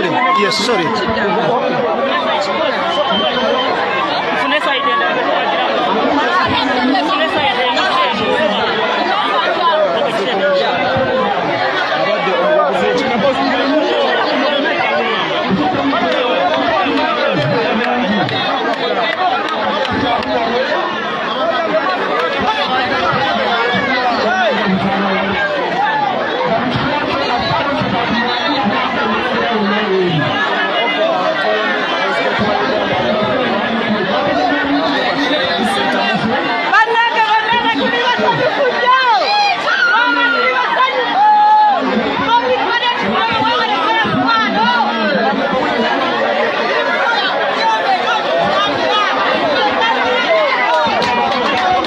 Sorry. Yes, sorry. Tufune side endala tuwagira. Tufune side eno. Bannange, bannange, tuli basanyufu nnyo. Maama, tuli basanyufu. Bobi tubadde tukulaba, webale kukola mukwano.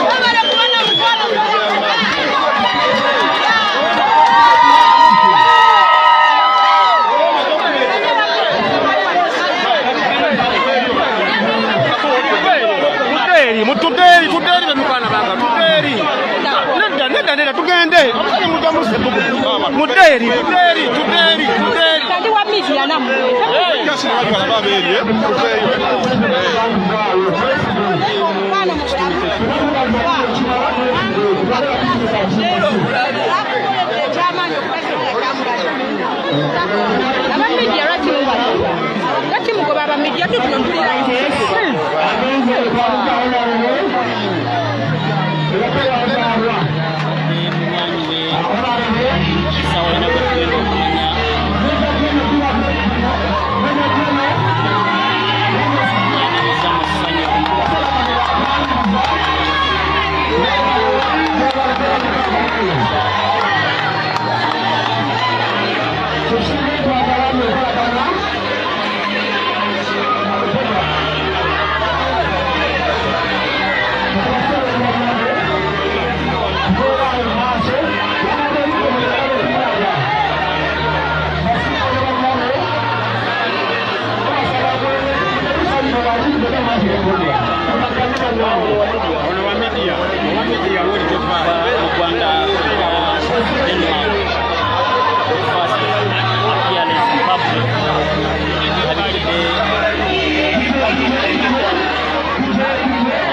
Webale kuba na mukwano. Tudde eri, mutudde eri, tudde eri bemukwana banga, tudde eri. Nedda, nedda, nedda, tugende. Omusajja mujja mudde eri, tudde eri, tudde eri, tudde eri. Ndi wa media nammwe. Kasi ne bali balaba abeeri, eh? Tuveeyo. Mukwano mubulamu. Akukoledde ekyamaanyi okutasobola kyamulabe. Aba media lwaki mubagoba? Lwaki mugoba aba media? Tutuno mpulira. Munywanyi we essaawa yona gwe tugenda okumanya yaniriza mu ssanyu. Ono wa media, wa media woli tofa. Mu ggwanga lya Denmark, first appearance in public,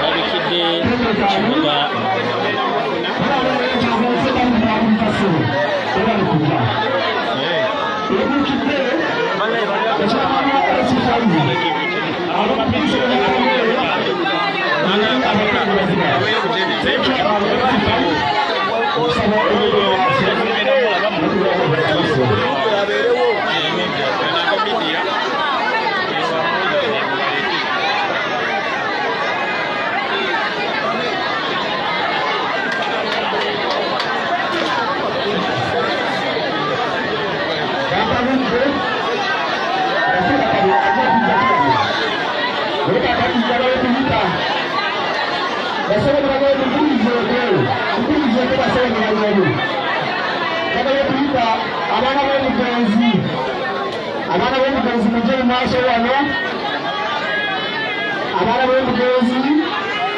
alabikidde mu kibuga. Abaana b'omugenzi, abaana b'omugenzi, mujje mu maaso wano. Abaana b'omugenzi,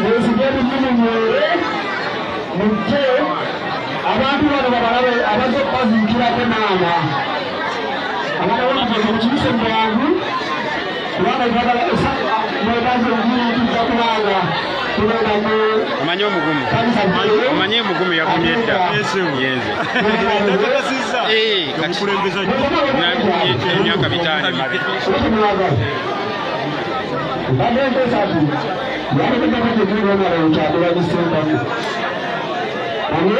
mwesige ebintu munywere, mujje abantu bano babalabe abazze okubaziikirako maama. Abaana b'omugenzi, mukiyise mu bwangu kubanga twagala mwebaze omubiri, tujja kubanga tugenda mu Omanyi omugumu. kanisa. Omanyi omugumu yagumye dda. Yenze. Eh, kati nagumye emyaka 5 emabega. Mbadde nteesa nti yaleketako tekirironalokyakulabisentamu ani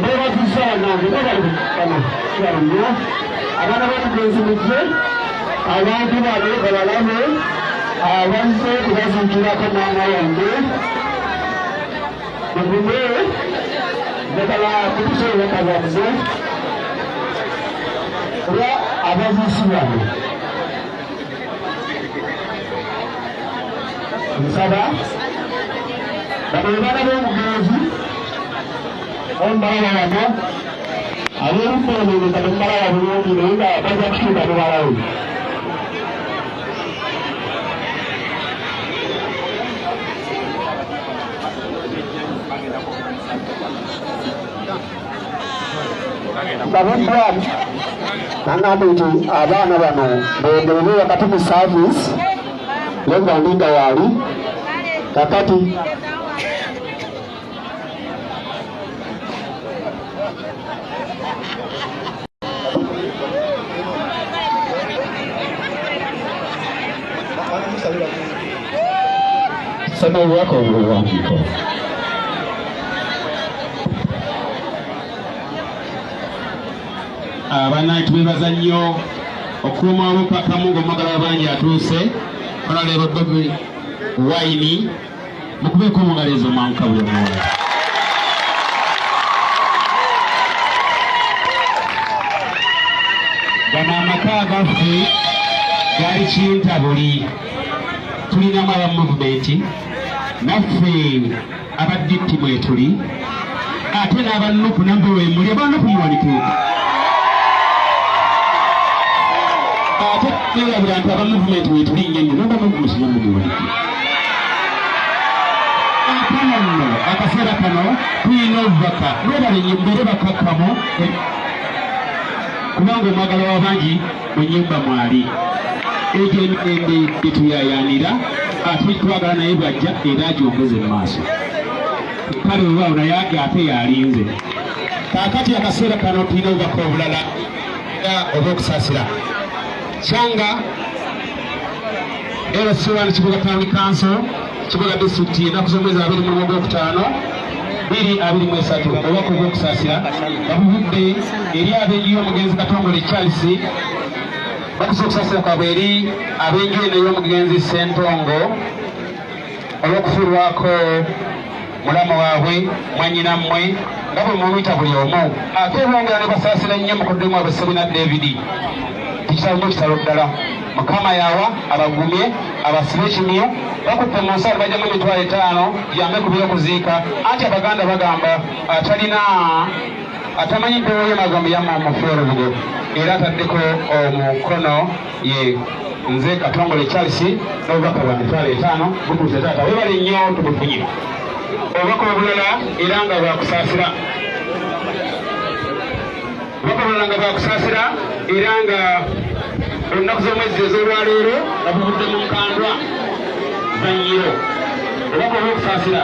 nebaziza nange nebalikana nnyo. Abaana b'omugenzi, mujje abantu bano babalabe abazze kubaziikirako maama wange. Mugume ddagala kutusobola bwamuze era abaziisi bano nsaba bano baana b'omugenzi omubalaba wano ab'oludda olwo temubalaba bulungi, naye nga bajja kutuuka mubalabe. Babuddwamu. Nagamba nti abaana bano bongerere wakati mu service Reverend nga waali kakati. Soma obubaka obuwandiiko. Abanange tubebaza nnyo okukuuma obupakamu ng'omwagala w'abangi atuuse. Honorable Bobi Wine, mukubeeko mu ngalo ez'omwanguka buli omwoyo. Gano amaka agaffe gali kintabuli, tulinamu aba muvumenti naffe aba DP mwetuli, ate n'aba Nupu nambe wemuli. Aba Nupu muwanike, ate nerabira nti aba muvumenti wetuli nnyo nnyo, n'aba muvumenti namwe muwanike. Ate nno akaseera kano tulina obubaka. Mwebale nnyo, mubeere bakakkamu kubanga omwagala w'abangi mu nnyumba mwali. Egyo emirembe gyetuyayaanira ate twagala naye bwajja era agyongeze mu maaso. Kale wewaawo, naye ate yalinze. Kaakati akaseera kano tulina obubaka obulala era obw'okusaasira. Kyanga LC1 Kibuga Town Council, Kibuga District, ennaku z'omwezi 21 Ogwokutaano 2023. Obubaka obw'okusaasira babuvudde eri ab'enju y'omugenzi Katongole Charles. Batusa okusaasira kwabwe eri ab'enju eno y'omugenzi Ssentongo olw'okufiirwako mulamu waabwe, mwannyinammwe nga bwe mumuyita buli omu. Ate bongera ne basaasira nnyo mukuddemu waabwe Ssebina David. Tikitalo nnyo, kitalo ddala. Mukama yawa, abagumye, abasibe ekimyu. Bakutte mu nsawo ne bajjamu 50,000 gyambe ku by'okuziika. Anti Abaganda bagamba atalina atamanyi mpewo y'emagombe yamma omufu olubugo. Era ataddeko omukono ye nze Katongole Charles, n'obubaka bwa 50,000 butuuse. Taata webale nnyo, tubufunye. Obubaka obulala era nga bwakusaasira, obubaka obulala nga bwakusaasira era nga olunaku z'omwezi ez'olwaleero nga buvudde mu Nkandwa Zanyiro. Obubaka obwokusaasira: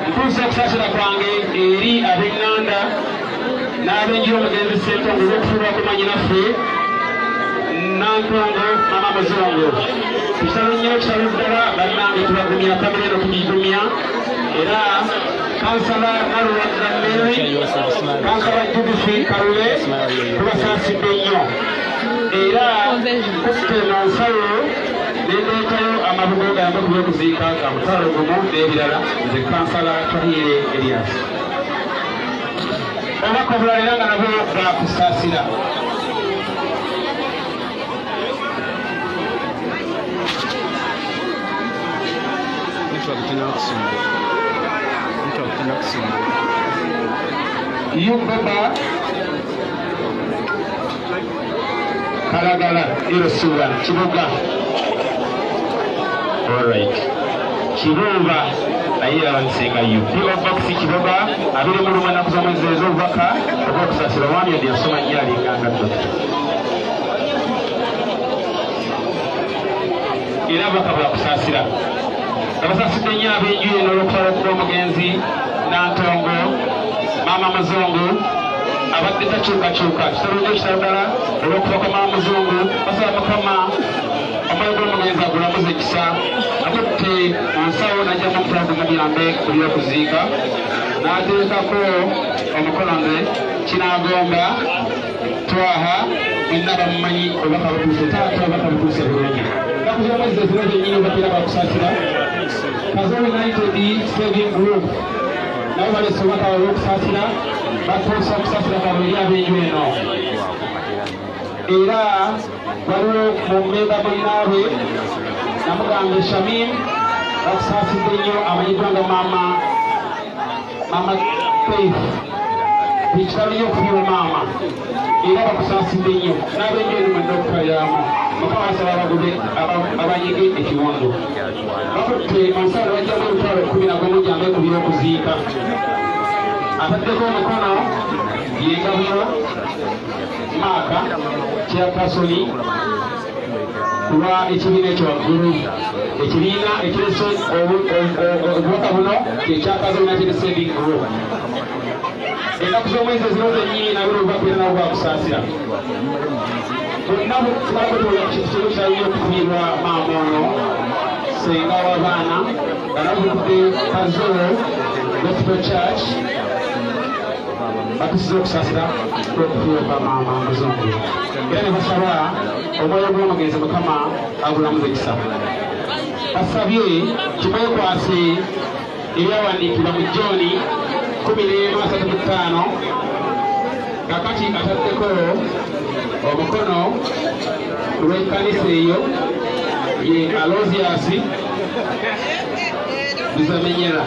ntuusa okusaasira kwange eri ab'eŋŋanda n'ab'enju y'omugenzi Ssentongo olw'okufiirwa ku mwannyinaffe Nantongo Mama Muzungu. Kitalo nnyo, kitalo ddala. Bannange, tubagumya, famire eno tugigumya. Era Kansala Naluwagga Mary, Kansala Judith Kalule, tubasaasidde nnyo. Era kutte mu nsawo nendeetayo amabugo gambe ku by'okuziika ga 10,000 n'ebirala. Nze Kansala Twahire Elias. Obubaka obulala era nga nabwo bwakusaasira. Network tenakusumbula. Network tenakusumbula. Yugoba Kalagala Irosura Kibuga. Alright. Kibuga naye era yo P.O. Box Kibuga 21 ennaku z'omwezi ez'obubaka obw'okusaasira. Omwami yadde yasoma nnyo, alinganga dokita, era obubaka bwakusaasira. Abasaasidde nnyo ab'enju eno olw'okutwala okuba omugenzi Nantongo Maama Muzungu abadde takyukakyuka. Kitalo nnyo, kitalo ddala olw'okufa kwa Maama Muzungu. Basaba Mukama omwoyo gw'omugenzi agulamuze ekisa. Akutte mu nsawo n'ajjamu 50,000 gyambe ku by'okuziika, n'ateekako omukono nze Kinagomba Twaha, mwenna bamumanyi. Obubaka butuuse taata, obubaka butuuse bulungi. Ennaku z'omwezi eziro zennyini obakira bakusaasira. Kazo United Saving Group nabo baleese obubaka olw'okusaasira. Batuusa okusaasira kwabwe eri ab'enju eno. Era waliwo mu mmemba munnaabwe Namugambe Shamim, bakusaasidde nnyo, amanyiddwa nga Mama Faith. Ekitalo nnyo okufiirwa maama, era bakusaasidde nnyo n'ab'enju eno mwenna okutwaliramu. Mukama asaba abagube abanyige ekiwundu. Bakutte mu nsawo bajjamu 110,000 gyambe ku by'okuziika. Ataddeko omukono Ye Gabiro Maaka Chairperson kulwa ekibiina ekyo waggulu. Ekibiina ekirese obubaka buno kyekyakaza United Saving Group. Ennaku z'omwezi ezino zennyini nabwo obubaka era nabwo bwakusaasira. Bonna tubakotola kintu kino kyalina okufiirwa maama ono senga w'abaana nga nabuvudde Kazo Gospel Church batusiza okusaasira kw'okufiirwa kwa maama Muzungu era ne basaba omwoyo gw'omugenzi Mukama agulamuza ekisa. Basabye kimwekwase ebyawandiikibwa mu John 11:35 kakati ataddeko omukono ku lw'ekkanisa eyo ye Alozias Bizamenyera.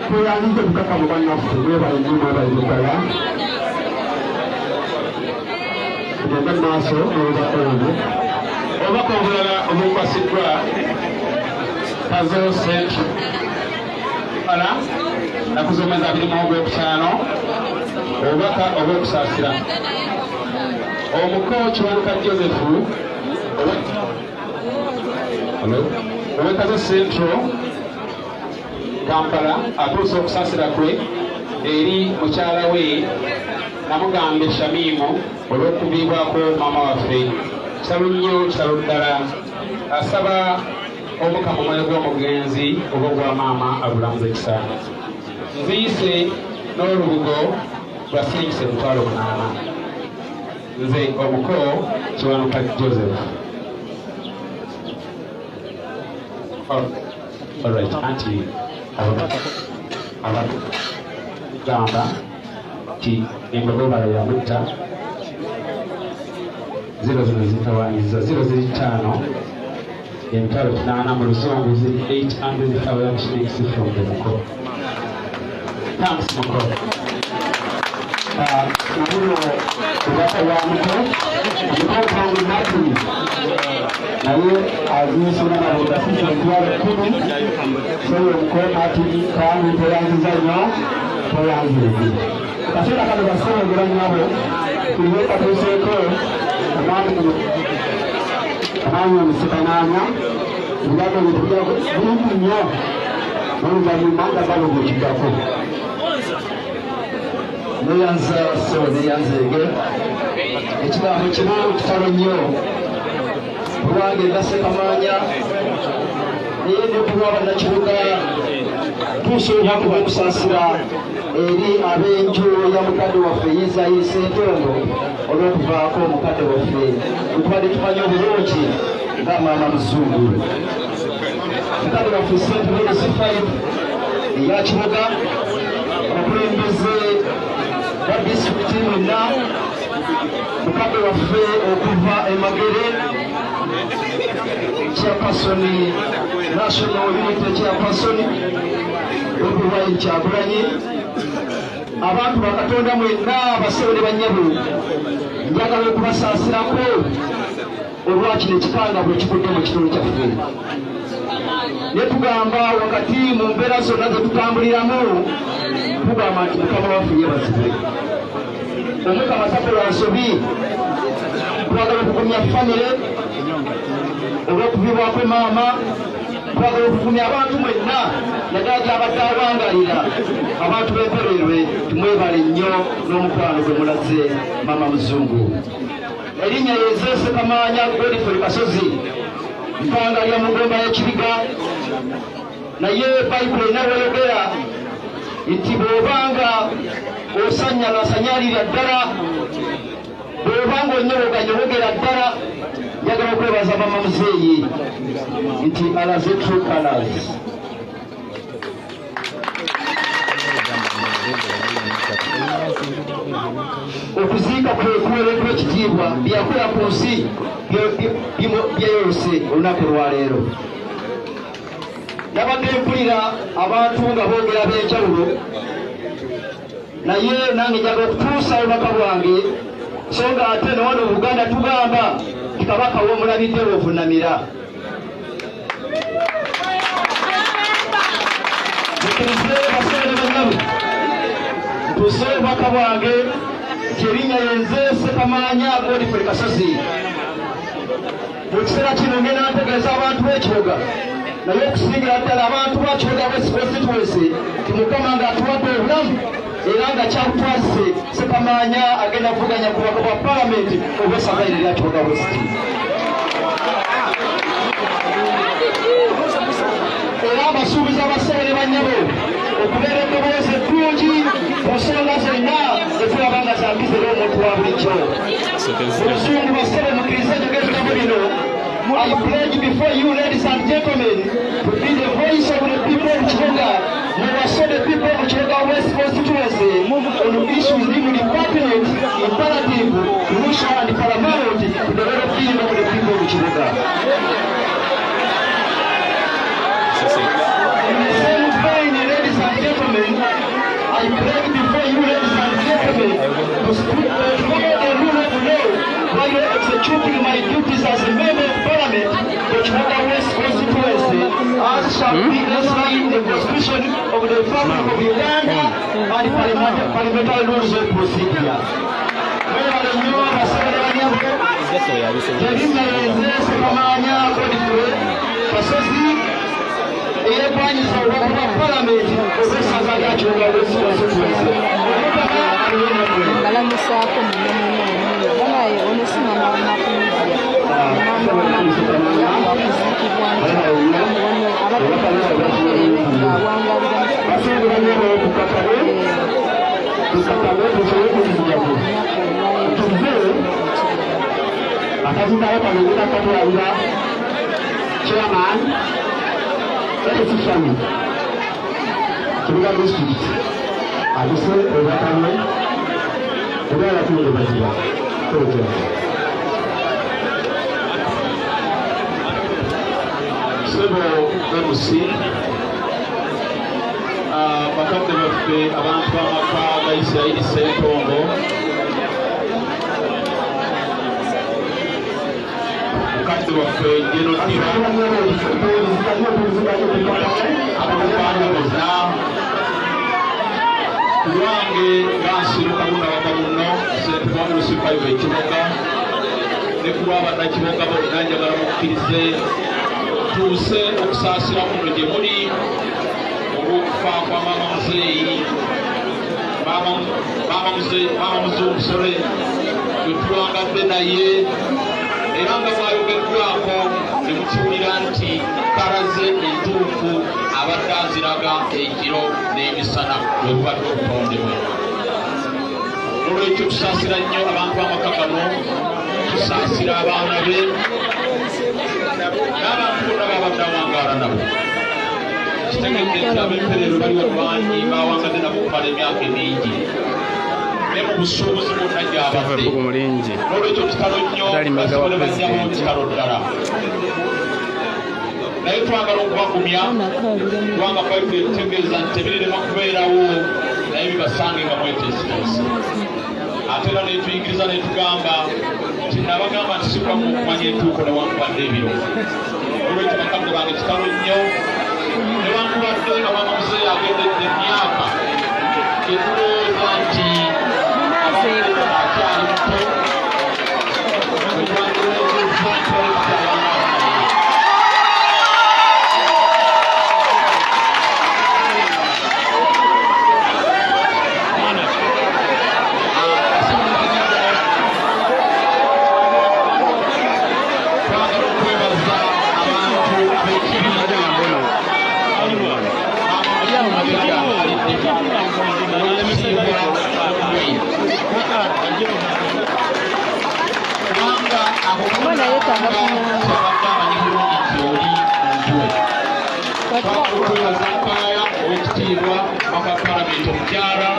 Tweyanziza obukakamu bannaffe, mwebale nnyo, mwebale ddala. Tugende mu maaso n'obubaka obwo. Obubaka obulala obukwasiddwa Kazo Central ala nnaku z'omwezi 25, obubaka obw'okusaasira omuko Kiwanuka Joseph ow'e Kazo Central Kampala atuusa okusaasira kwe eri mukyala we Namugambe Shamimu olw'okuviibwako maama waffe. Kitalo nnyo, kitalo ddala. Asaba Omukama omwoyo gw'omugenzi oba ogwa maama agulamuza ekisa. Nziise n'olubugo lwa siringisa 800,000. Nze omuko Kiwanuka Joseph. Alright, anti abagamba nti embogo bala yamutta zero zino zitawanyiza zero ziri ttaano 800,000 mu luzungu ziri 800,000 shillings from the muko. Thanks, muko. Nabuno kubaka wa muko muko kangu nati naye aziise n'amabega 100,000. Soyo omuko Martin kandi toyanziza nnyo, toyanzize. Kaseera kano basengera nnyabo tuliwe katuuseeko omwami omusikananya ebigambo byetujjako bingi nnyo n'oluvannyuma ndagala ogwekiddako. Neyanza so neyanzeege ekigambo kimu, kitalo nnyo kulwange nga Ssekamanya naye nekulwa bannakibuga. Tuusa olunaku lw'okusaasira eri ab'enju ya mukadde waffe Yizayi Ssentongo olw'okuvaako omukadde waffe wetubadde tumanyi obulungi nga maama Muzungu. Mukadde waffe ssentebe C5 eya Kibuga, abakulembeze ba disitulikiti mwenna, mukadde waffe okuva e Magere, chairperson National Unity chairperson Bobi Wine Kyagulanyi, abantu bakatonda mwenna, abasebo ne bannyabo, njagala okubasaasirako olwakino ekikanga bwe kikudde mu kitundu kyaffe. Ne tugamba wakati mu mbeera zonna ze tutambuliramu, tugamba nti Mukama waffe yeebazibwe, Omukama takola nsobi. Twagala okugumya famire olw'okuvibwako maama, twagala okugumya abantu mwenna naddala gyabadde awangalira. Abantu b'empererwe, tumwebale nnyo n'omukwano gwe mulaze maama Muzungu. Erinnya yenze Ssekamanya Godfrey Kasozi, mpangalya mu ngomba y'Ekibiga. Naye Bayibuli erina weyogera nti bw'obanga osanyala sanyalira ddala, bw'obanga onyogoga nyogogera ddala. Njagala okwebaza mama muzeeyi nti alaze true colors. Okuziika kwe kuwereddwa ekitiibwa, byeyakola ku nsi byeyolose olunaku olwaleero. Nabadde mpulira abantu nga boogera b'enjawulo, naye nange njagala okutuusa obubaka bwange. So nga ate newano mu Buganda tugamba nti Kabaka w'omulabidde wovunamira. Mukkirize bassebo ne bannyabo ntuuse obubaka bwange nti erinnya yenze Ssekamaanya Godfrey Kasozi. Mu kiseera kino ngenda ntegeeza abantu b'Ekiboga, naye okusingira ddala abantu ba Kiboga West Constituency, nti Mukama ng'atuwadde obulamu era nga kyabutwazise, Ssekamaanya agenda kuvuganya ku bubaka bwa Palamenti obw'essaza lino erya Kiboga West. Era abasuubiza abassebo ne bannyabo okubeera eddoboozi eddungi ku nsonga zonna zetulaba nga zankizo eri omuntu wa bulijjo. Mu luzungu, bassebo, mukkirize njogere ebigambo bino. I pledge before you, ladies and gentlemen, to be the voice of the people of Kiboga, more so the people of Kiboga West constituency, on issues deemed pertinent, imperative, crucial and paramount to the well-being of the people of Kiboga. In the same vein, ladies and gentlemen, I pledge before you, ladies and gentlemen, to speak to follow the rule of law while executing my duties as a member of parliament for Kiboga West constituency, as shall be enshrined in the Constitution of the Republic of Uganda and parliamentary rules of procedure. Mwebale nnyo bassebo ne bannyabo. Erinnya yenze Ssekamaanya Godfrey Kasozi, eyegwanyiza obubaka bwa Palamenti obw'essaza lya Kiboga West constituency. Omukama aliwe nammwe. Balamusaako munne banaye. Ono si mama wa Makumedia, mama wa Makumedia wakuziikibwa nti ono abadde Mpererwe ng'awangalira mu Bassebo bannyabo, tukatale, tukatale, tusobole okuziyaku lunaku olwaleero. Tuve akazindawo kano, ngenda katwalira chairman LC Family Kibuga District atuse obubaka bwe era abatunde baziba kojja. Ssebo MC, bakadde baffe, abantu b'amaka ga Isirayiri Ssentongo, mukadde waffe Genodira, ab'omukwano bonna, ku lwange nga Nsiru Kalunda Wakamunno, ssentebe wa LC5 Ekiboga, ne ku lw'abannakiboga bonna, njagala mukkirize tuuse okusaasira kuno gye muli olw'okufa kwa maama muzeeyi, maama muzeeyi, maama muzungu sore, gwe tuwangadde naye era nga bwayogeddwako ne mukiwulira nti kalaze entuufu abadde aziraga ekiro n'emisana bwe bubadde obutonde bwe. Olwekyo tusaasira nnyo abantu b'amaka gano, tusaasira abaana be n'abantu bonna babadde awangaala nabo. Kitegedde nti ab'Emperero bali wano bangi bawangadde nabo okumala emyaka emingi ne mu busuubuzi bwonna gy'abadde. Ebbugumu lingi. N'olwekyo kitalo nnyo. Atali mabega wa Bassebo ne bannyabo, pulezidenti. kitalo ddala, naye twagala okubagumya kubanga Bayibuli etutegeeza nti tebirirema kubeerawo, naye bibasange nga mweteeseteese. Ate era netuyigiriza netugamba nti nabagamba nti sikwamu okumanya entuuko newankubadde ebiro. Olwekyo bakadde bange, kitalo nnyo. Newankubadde nga maama muzeeyi agendedde emyaka gyetulowooza nti abadde akyali muto, wetwandirowoozezza nti wali tukyalanga abaana. Twagala okwebaza abantu ab'ekibiina n'okusiibwa n'obuweyi, kubanga ako Omwana yeetaaga kunaaba. kyabadde amanyi bulungi nti oli muntu we. Twagala okwebaza Mukaya ow'ekitiibwa maka Palamenti omukyala,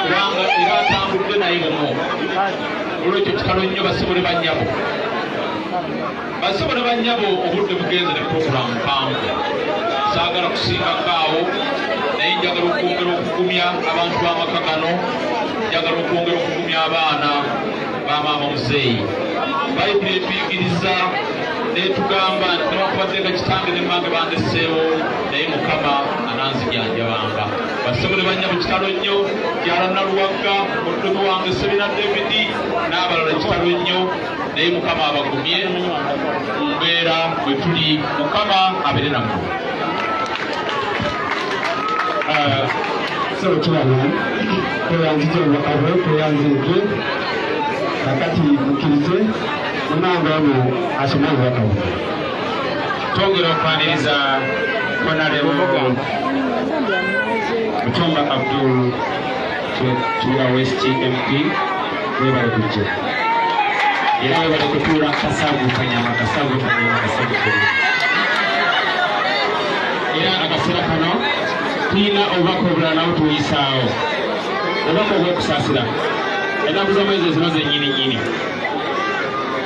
kubanga era atambudde naye bumu. Olwekyo kitalo nnyo, bassebo ne bannyabo. Bassebo ne bannyabo, obudde bugenze ne puroguramu mpanvu, saagala kusingako awo, naye njagala okwongera okugumya abantu b'amaka gano, njagala okwongera okugumya abaana ba maama muzeeyi. Bayibuli etuyigiriza netugamba nti newankubadde nga kitange ne mmange bandeseewo, naye Mukama ananzijanjabanga. Bassebo ne bannyabo, kitalo nnyo. Kyala Naluwagga, muddumu wange Sebina David n'abalala, kitalo nnyo, naye Mukama abagumye mu mbeera bwe tuli. Mukama abeere nammwe. Sebo Kirano, tweyanzize obubaka bwe, tweyanzidde. Kakati mukkirize munange ono asome obubaka bwe. Twongera okwaniriza Honorable Mutumba Abdul, Kiwira West MP. Webale kujja era webale kutuula. Kasavu kanyama, kasavu kanyama, kasavu kanyama. Era akaseera kano tulina obubaka obulala nabo tuyisaawo, obubaka obwokusaasira. Ennaku z'omwezi ezino zennyini nnyini,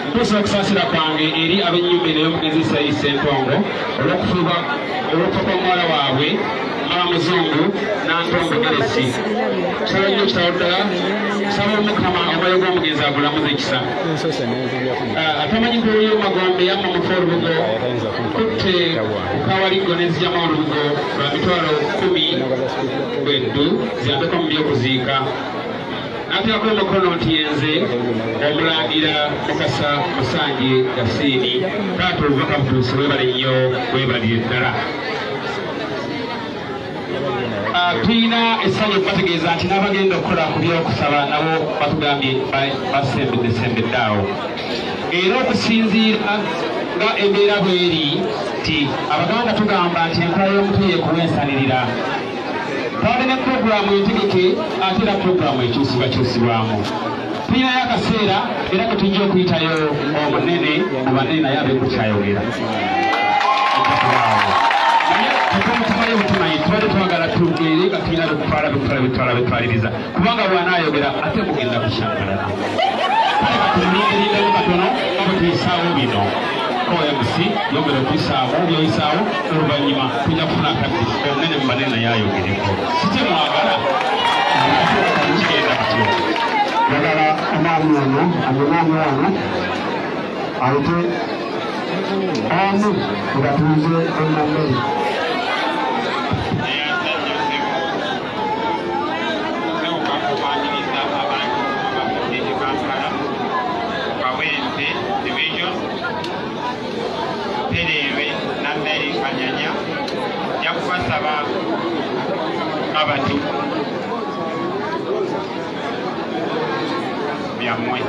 ntuusa okusaasira kwange eri ab'ennyumba eno ey'omugenzi Sayi Ssentongo olw'okufiirwa, olw'okufa kw'omuwala waabwe Mama Muzungu Nantongo Eresi. Kusaba nnyo, kitalo ddala. Kusaba Omukama omwoyo gw'omugenzi agulamuza ekisa. Atamanyi kuwulira magombe yamma mufa olubugo kutte kukawaliggo n'enzijjamu olubugo lwa 100,000 bweddu ziyambeko mu by'okuziika. Nateekako omukono nti yenze Omulangira Mukasa Musanje Gasiini. Taata, obubaka butuuse, webale nnyo, webalire ddala. Tulina essanyu okubategeeza nti n'abagenda okukola ku byokusaba nabo batugambye basembedde sembedde awo. Era okusinziira nga embeera bweri nti Abaganda tugamba nti enkola y'omutu yekuwa ensanirira, twabadde ne puroguramu entegeke, ate era puroguramu ekyusibwakyusibwamu. Tulinayo akaseera era ketujja okuyitayo omunene mu banene, naye abeekukyayogera naye tutumayo butumanyi. Tubadde twagala tugere nga tulina betutwala, betutwala, betutwala, betwaliriza, kubanga bw'anaayogera ate mugenda kukyankalana. Kale katumulindirindemu katono nga bwe tuyisaawo bino. OMC yongera okuyisaawo byoyisaawo, oluvannyuma tujja kufuna akadde omunene mu banene naye ayogereko. Sikyemwagala kigenda kutyo. Njagala omwami ono omwami ono ayite omu ku batuuze b'eNammere. Sooka okwaniriza abantu abavudde e Kampala, Kawempe Division, Mpereerwe, Nammere, Kanyanya. Nja kubasaba kabati byammwe.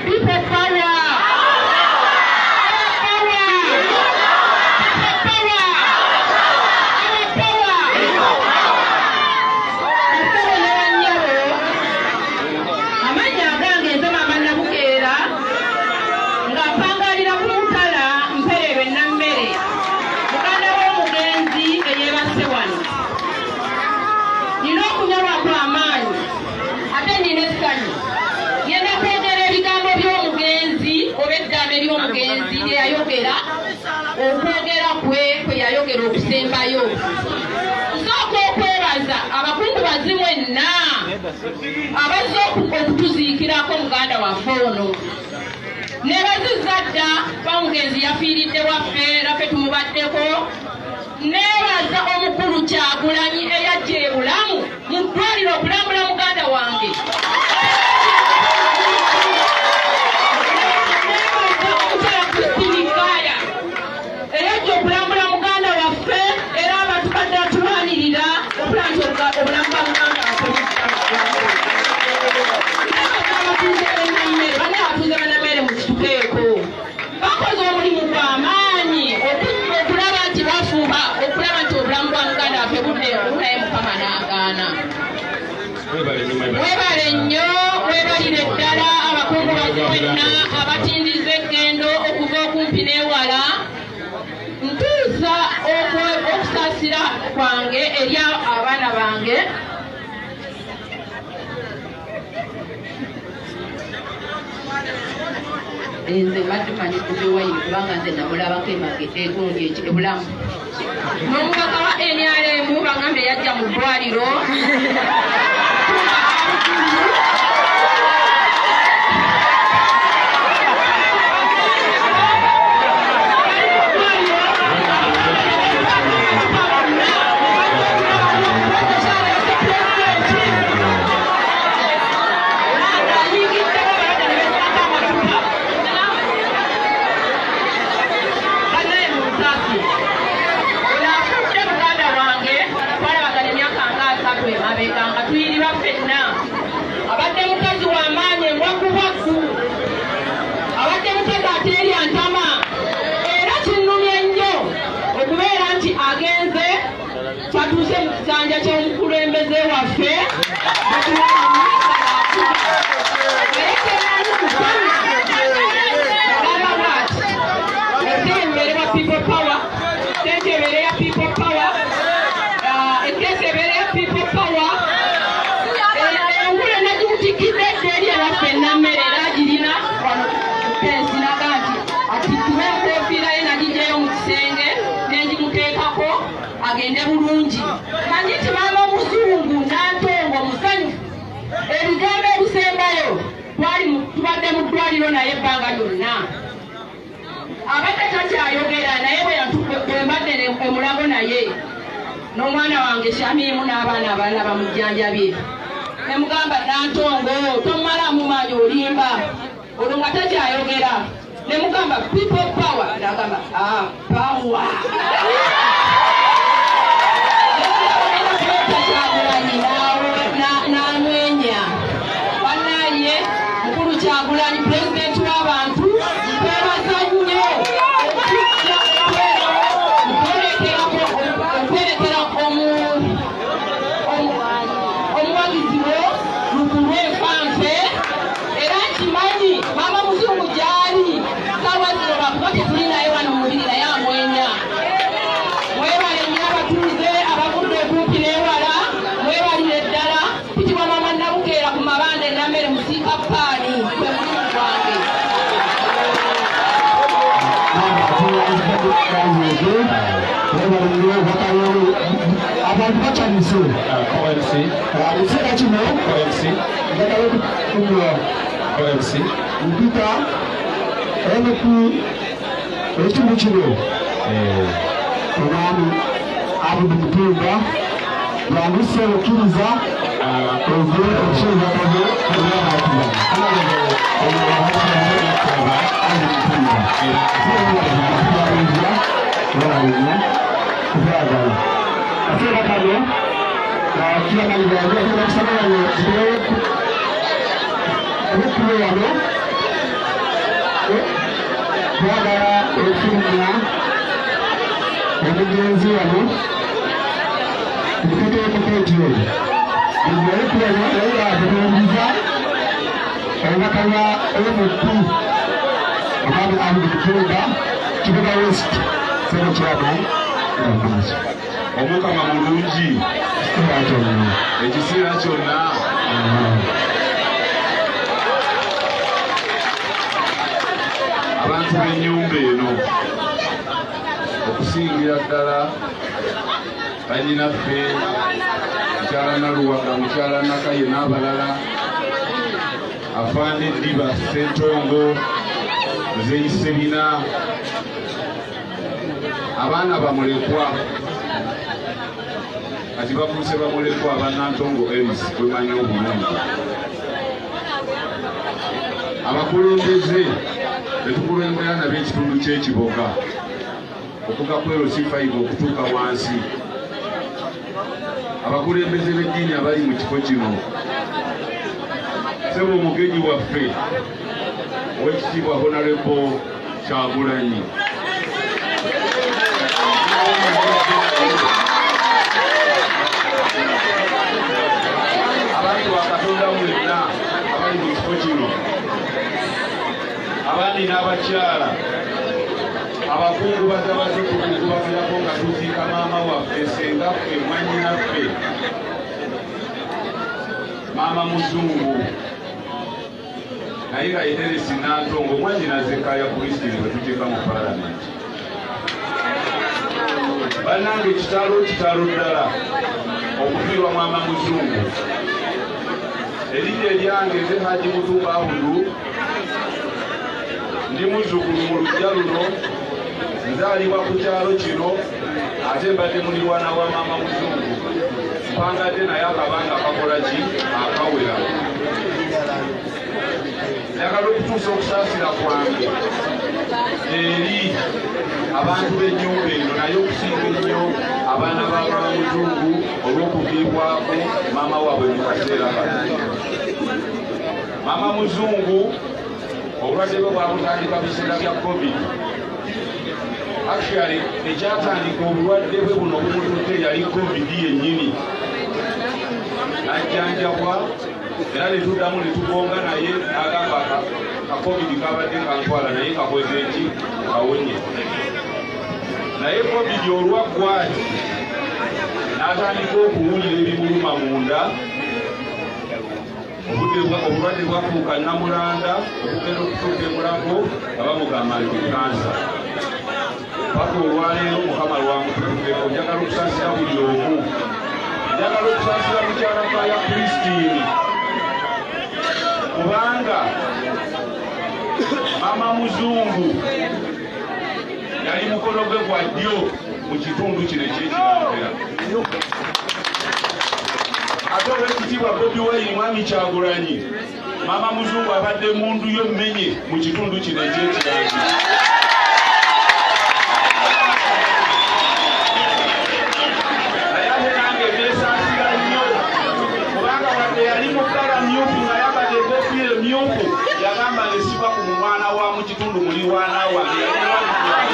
People power! Power! Power! Our power! Bassebo ne bannyabo, amannya agange nze Maama Nabukeera, nga mpangalira ku mutala Mpereerwe Nammere, muganda w'omugenzi eyeebase wano. Nina okunyolwa kw'amaanyi ate nina essanyu. Ngenda kwogera ebigambo by'omugenzi oba eddaame ly'omugenzi lye yayogera, okwogera kwe kwe yayogera okusembayo. Nsooka okwebaza abakungubazi mwenna abazze okutuziikirako muganda waffe ono. Nebaziza dda bamugenzi yafiiridde waffe era ffe tumubaddeko. Nebaza omukulu Kyagulanyi eyajja ebulamu mu ddwaliro okulambula muganda wange. Nebaza omukyala Christine Kaya eyajja okulambula muganda waffe, era abantu badde atulwanirira okulaba nti obulamu bwa muganda waffe bujja. Nebaza abatuuze b'eNammere. Bane abatuuze b'eNammere, mukitukeeko, bakoze omulimu gw'amaanyi okulaba nti bafuba okulaba nti obulamu bwa muganda waffe budde, naye Mukama n'agaana. Webale nnyo, webalire ddala abakungubazi mwenna abatindiza eggendo okuva okumpi n'ewala. Ntuusa okusaasira kwange eri abaana bange. Nze mbadde manyi Bobi Wine kubanga nze namulabako egundi ebulamu. N'omubaka wa NRM bagambye yajja mu ddwaliro. Abadde mukazi w'amaanyi engwagubwaggu, abadde mukazi ateerya ntama, era kinnumye nnyo okubeera nti agenze tatuuse mu kisanja ky'omukulembeze waffe. Entebe ebeere wa People Power, sente ebeere ya People Power, ekkeesi ebeere ya People Power, engule nagimutikidde edda eri ewaffe Nammere, era agirina wano pensi naga nti atikkibwe enkofiira ye, nagigyeyo mu kisenge nengimuteekako agende bulungi. Manyi nti maama omuzungu Nantongo musanyufu. Ebigambo ebisembayo, twali tubadde mu ddwaliro naye ebbanga lyonna abadde takyayogera, naye bwe mbadde emulago naye n'omwana wange Shamimu n'abaana abalala bamujjanjabye, nemugamba, "Nantongo, tomalamu maanyi, olimba." Olwo nga takyayogera, nemugamba, "People power." Nagamba, "Ah, power." Kyagulanyi n'anywenya. Bannaye, mukulu Kyagulanyi, pulezidenti w'abantu, nkwebaza nnyo okujja okwerekera omuwagizi wo lugulu enfanfe. Era nkimanyi maama muzungu gyali saawa zino, lwakuba tetuli naye wano mu mubiri, naye amwenya. Mwebale nnyo abatuuze abavudde okumpi n'ewala, mwebalire ddala. Pitibwa maama Nabukeera ku mabanda Enammere, musiika paani, gwe mulimu gwange. Mama, tuyanzike, webale nnyo obubaka. Abantu bakyanyuse OMC, ekiseera kino. OMC, Njagala okunywa OMC. mpita MP ekitundu kino, omwami Abudu Mutumba, yanguse okkiriza ove okusuuza kave olw'abantu bano. Abudu Mutumba, kukwagala kaseera kano kibamanyi agenda kusaba wano obukube wano. Twagala okufulumya omugenzi wano mukuteekutekyo naye naye atutungiza obubaka bwa MP omwami Abudu Mutumba, Kibuga West, sebo chairman, maaso. Omukama mulungi. Kiseera kyonna. Ekiseera kyonna. Abantu b'ennyumba eno, okusingira ddala banyinaffe mukyala Naluwaga, mukyala Nakaye n'abalala, afande Ddiba Ssentongo, Muzeeyi Sebina, abaana bamulekwa, kati bafuuse bamulekwa, abannantongo Eris bwemanyi obulungi, abakulembeze betukulembera nabo ekitundu ky'ekiboga okuva ku LC5 okutuuka wansi, abakulembeze b'eddiini abali mu kifo kino, sebo omugenyi waffe owekitiibwa Honorable Kyagulanyi, abantu ba Katonda mwenna abali mu kifo kino, abaami n'abakyala, abakungubazi abazze tukungubagirako nga tuziika maama waffe, sengaffe, mwannyinaffe, maama muzungu. Naye nga ye Dennis Nantongo mwannyinaze Kaaya Christine bwe tuteeka mu Palamenti. Bannange, kitalo, kitalo ddala okufiirwa Mwama Muzungu. Erinnya eryange nze Haji Mutumba Abudu, ndi muzzukulu mu luggya luno, nzaalibwa ku kyalo kino, ate mbadde mulirwana wa Maama Muzungu, mpangadde naye akabanga kakola ki akawera. Njagala okutuusa okusaasira kwange eri abantu b'ennyumba eno, naye okusinga ennyo abaana ba Maama Muzungu olw'okuviibwako maama waabwe mu kaseera kano. Maama Muzungu obulwadde bwe bwabutandika biseera bya COVID. Actually, ekyatandika obulwadde bwe buno bumututte yali COVID yennyini. Najjanjabwa era ne tuddamu ne tugonga naye n'agamba ka COVID kabadde kantwala, naye kakoze eki, kawonye. Naye COVID olwaggwa ati n'atandika okuwulira ebimuluma munda. Obudde obulwadde bwafuuka namulanda okugenda okutuuka emulago nga bamugamba nti kansa, paka olwaleero Mukama lwamututuddeko. Njagala okusaasira buli omu, njagala okusaasira mukyala Kaya Christine, kubanga Mama Muzungu yali mukono gwe gwa ddyo mu kitundu kino ekyekirangira. Ate olw'ekitiibwa Bobi Wine, Mwami Kyagulanyi, Mama Muzungu abadde mundu yo mmenye mu kitundu kino ekyekirangira. Naye ate nange nesaasira nnyo, kubanga wadde yali mukala myufu nga yambadde enkofiira emyufu, yagamba nesiba ku mwana wa mu kitundu mulirwana wange, yali mwana wange.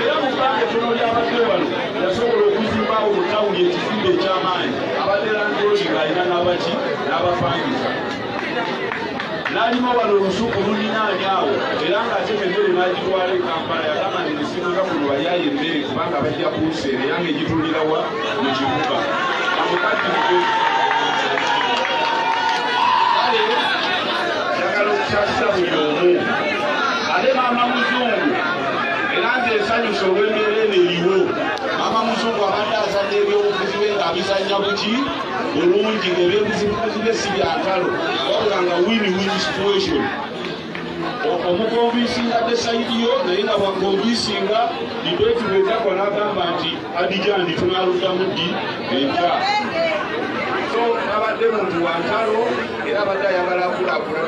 Era mu bbanga ettono lyabadde wano yasobola okuzimbawo mu tawuni ekizimbe eky'amaanyi. Abadde landlord ng'alina n'abaki n'abapangisa, n'alima wano olusuku lulinaanye awo, era ng'ateka emmere n'agitwala e Kampala. Yagamba nti nesimuza kuno balyayo emmere kubanga bajja kunseera, era ng'egitundirawa mu kibuga amukaddiridde. Kale njagala okusaasira buli omu. Ate Maama Muzungu, era nze nsanyusa olw'embeera eno eriwo. Maama Muzungu abadde azannya ebyobufuzi bwe ng'abizannya buki bulungi, ng'ebyobufuzi bye si bya ntalo, wabula nga win win situation. Omuconvincinga the side yo, naye nga bwaconvincinga, debate bwetakwa n'agamba nti adijandi tunaluddamu ddi enkya. So abadde muntu wa ntalo, era abadde ayagala akulaakulana.